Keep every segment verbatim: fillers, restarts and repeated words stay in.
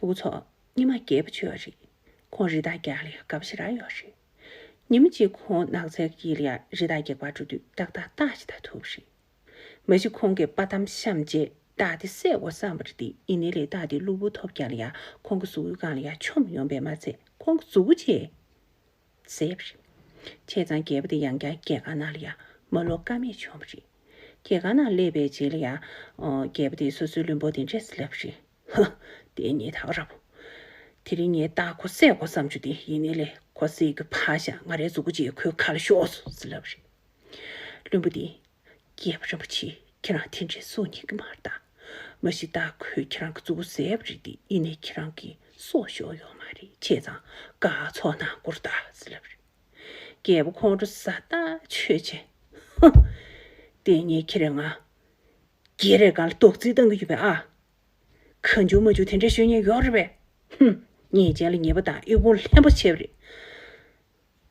ཕྲུ་གུ་ཚོ། ཉི་མ་རྒྱས་པོ་བྱོས་པ་རེད། ཁོང་རི་དྭགས་རྒྱག་ལ་ཡ་དགའ་པོ་ཞེ་དྲག་ཡོད་རེད། ཉི་མ་གཅིག་ཁོང་ནགས་ཚལ་དཀྱིལ་ལ་ཡ་རི་དྭགས་རྒྱག་པར་འགྲོ་དུས་ཏག་ཏག་སྟག་ཅིག་ད་ཐུག་པ་རེད། མ་གཞི་ཁོང་གིས་པ་ཏམ་བཤམས་རྗེས་སྟག་དེ་བསད་དགོས་བསམ་པ་རེད་དེ། ཡིན་ནའི་ལས་སྟག་དེ་གློ་བུར་ཐོལ་རྒྱག་ལ་ཡ་ཁོང་གི་གཟུགས་པོའི་སྒང་ལ་ཡ་མཆོངས་ཡོང་པས་མ་ཚད་ཁོང་གི་གཟུགས་པོ་བཅས་བཟས་པ་རེད། བྱས་ཙང་རྒྱལ་པོ་དེ་ཡང་བསྐྱར་རྒྱལ་ཁང་ནང་ལ་ཡ་མ་ལོག་ཀ་མེད་བྱུང་བ་རེད། རྒྱལ་ཁང་ནང་སླེབས་པའི་རྗེས་ལ་ཡ། ཨོ། རྒྱལ་པོ་དེས་སོ་སོའི་བློན་པོ་དེ་འདྲས་སེ་ལབ་པ་རེད། ཧ། དེ་ངས་ད་ག་རང་། དེ་རིང་ངས་སྟག་ཁོ་བསད་དགོས་བསམ་བྱུང་སྟེ། ཡིན་ནའི་ལས་ཁོ་བསད་རྒྱུ་ཕར་བཞག་ང་རའི་གཟུགས་པོ་ཅིག་ཁོའི་ཁ་ལ་ཤོར་སོང་ཟེར་ལབ་པ་རེད། བློན་པོ་དེས། རྒྱལ་པོ་རིན་པོ་ཆེ། ཁྱེད་རང་དེ་འདྲའི་སྲོག་ཉར་གྱི་མ་རེད་ད། མ་གཞི་སྟག་ཁོས་ཁྱེད་རང་གི་གཟུགས་པོ་བཟས་པ་རེད་དེ། ཡིན་ནའི་ཁྱེད་རང་གི་སྲོག་ཤོར་ཡོད་མ་རེད། བྱས་ཙང་དཀའ་ཚོགས་ནང་སྐུར་ད་ཟེར་ལབ་པ་རེད། རྒྱལ་པོ་ཁོང་ཁྲོ་ཟ་ཐག་ཆོད་བྱས། ཧུ། དེ་ངས་ཁྱེད་རང་ང་། སྒེར་རེ་སྒང་ལ་རྡོག་རྫིས་བཏང་གི་ཡོད་པས་ཨ། གང་བྱུང་མང་བྱུང་དེ་འདྲ་ཤོད་མཁན་ཡོད་རེད་པས། ཧུམ། ཉེས་ཅན་ལ་ཉེས་པ་དང་དབུལ་ཕོངས་ལྷན་པོ་བྱས་པ་རེད།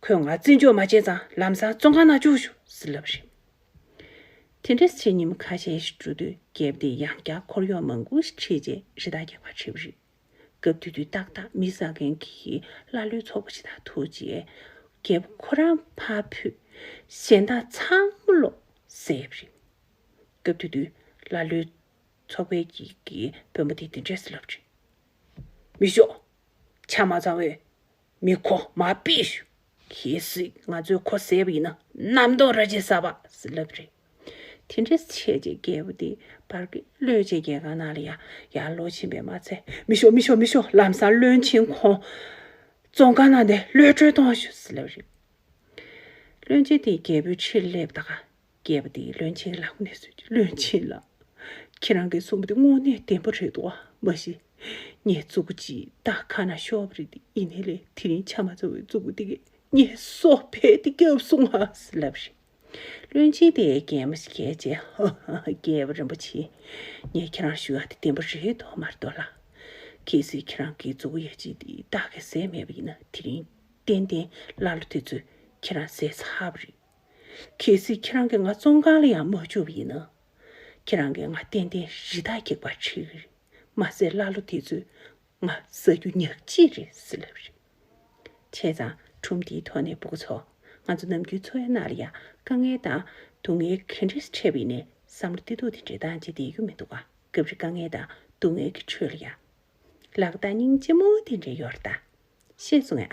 ཁོས་ང་བརྩི་འཇོག་མ་བྱས་ཙང་ལམ་སང་བཙོན་ཁང་ནང་བཅུག་ཤོག་ཟེར་ལབ་པ་རེད། དེ་འདྲ་བྱས་ཉིན་མོ་ཁ་ཤས་ཤིག་འགྲོ་དུས་རྒྱལ་པོ་དེས་ཡང་བསྐྱར་འཁོར་གཡོག་མང་པོ་ཞིག་ཁྲིད་རྗེས་རི་དྭགས་རྒྱག་པར་ཁྲིད་པ་རེད། སྐབས་དེ་དུས་ཏག་ཏག་མི་ཟ་མཁན་གྱི་ཀླ་ཀློའི་ཚོགས་པ་ཞིག་དང་ཐུག་རྗེས། རྒྱལ་པོ་ཁོ་རང་ཕར་བུད། གཞན་དག་ཚང་མ་ལོག་བཟས་པ་རེད། སྐབས་དེ་དུས་ཀླ་ཀློའི་ཚོགས་པའི་གི་གི་དཔོན་པོ་དེས་དེ་འདྲས་སེ་ལབ་པ་རེད། མི་ཤོག་ཆ་མ་ཚང་བའི་མི་ཁོ་མར་ཕུད་ཤོག་གལ་སྲིད་ང་ཚོས་ཁོ་བཟས་པ་ཡིན་ན་རྣམ་རྟོག་ར་ཅེ་ས་པ་ཟེར་ལབ་པ་རེད། དེ་འདྲས་བྱས་རྗེས་རྒྱལ་པོ་དེ་བར་གྱི་བློན་ཆེན་རྒྱལ་ཁང་ནང་ལ་ཡ་ཡར་ལོག་ཕྱིན་པས་མ་ཚད། མི་ཤོག་མི་ཤོག་མི་ཤོག་ལམ་སང་བློན་ཆེན་ཁོང་བཙོན་ཁང་ནང་ནས་གློད་གྲོལ་གཏོང་ཤོག་ཟེར་ལབ་པ་རེད། བློན་ཆེན་དེ་རྒྱལ་པོའི་ཕྱིར་སླེབས་ད་ག་རྒྱལ་པོ་དེས་བློན་ཆེན་གྱི་ལག་པ་ནས་བཟུང་། བློན་ཆེན་ལགས། ཁྱེད་རང་གིས་གསུངས་པ་དེ་དངོས་གནས་བདེན་པ་རེད་འདུག་ཨ། མ་གཞི་ངའི་གཙུག་གི་སྟག་ཁ་ནང་ཤོར་བ་རེད་དེ། ཡིན་ནའི་ལས་དེ་རིང་ཆ་མ་ཚང་བའི་གཙུག་གི་དེ་གས་ངའི་སྲོག་ཕལ་ཏེ་བསྐྱབས་སོང་ཨ་ཟེར་ལབ་པ་རེད། བློན་ཆེན་དེས་གད་མོ་ཞིག་བགད་རྗེས། ཧ་ཧ། རྒྱལ་པོ་རིན་པོ་ཆེ། ངས་ཁྱེད་རང་ཞུ་ཡག་དེ་བདེན་པ་རེད་དོ་མ་རེད་དོ་ལགས། གལ་སྲིད་ཁྱེད་རང་གི་གཙུག་གི་ཡ་གཅིག་དེ་སྟག་གིས་བཟས་མེད་པ་ཡིན་ན་དེ་རིང་ཏན་ཏན་ཀླ་ཀློ་དེ་ཚོས་ཁྱེད་རང་བཟས་ཚར་བ་རེད། གལ་སྲིད་ཁྱེད་རང་གིས་ང་བཙོན་ཁང་ལ་ཡང་མ་བཅུག་པ་ཡིན་ན། ཁྱེད་རང་གིས་ང་ཏན་ཏན་རི་དྭགས་རྒྱག་པར་ཁྲིད་ཀྱི་རེད། མ་ཟད་ཀླ་ཀློ་དེ་ཚོས་ང་ཟ་རྒྱུ་ཉག་གཅིག་རེད་ཟེར་ལབ་པ་རེད། བྱས་ཙང་སྒྲུང་འདིའི་ཐོག་ནས་ཕྲུ་གུ་ཚོ། ང་ཚོ་ནམ་རྒྱུན་འཚོ་བའི་ནང་ལ་ཡང་དཀའ་ངལ་དང་སྡུག་བསྔལ་ག་འདྲས་འཕྲད་པ་ཡིན་ནའི་བསམ་བློ་བདེ་སྡུག་དེ་འདྲས་བཏང་བྱས་བསྡད་རྒྱུ་མི་འདུག་ག་སྐབས་རེ་དཀའ་ངལ་དང་སྡུག་བསྔལ་གྱི་ཁྲོད་ལ་ཡང་ལག་རྟགས་སྙིང་རྗེ་མོ་དེ་འདྲས་ཡོད་རེད་ད། ཤེས་སོང་ངས།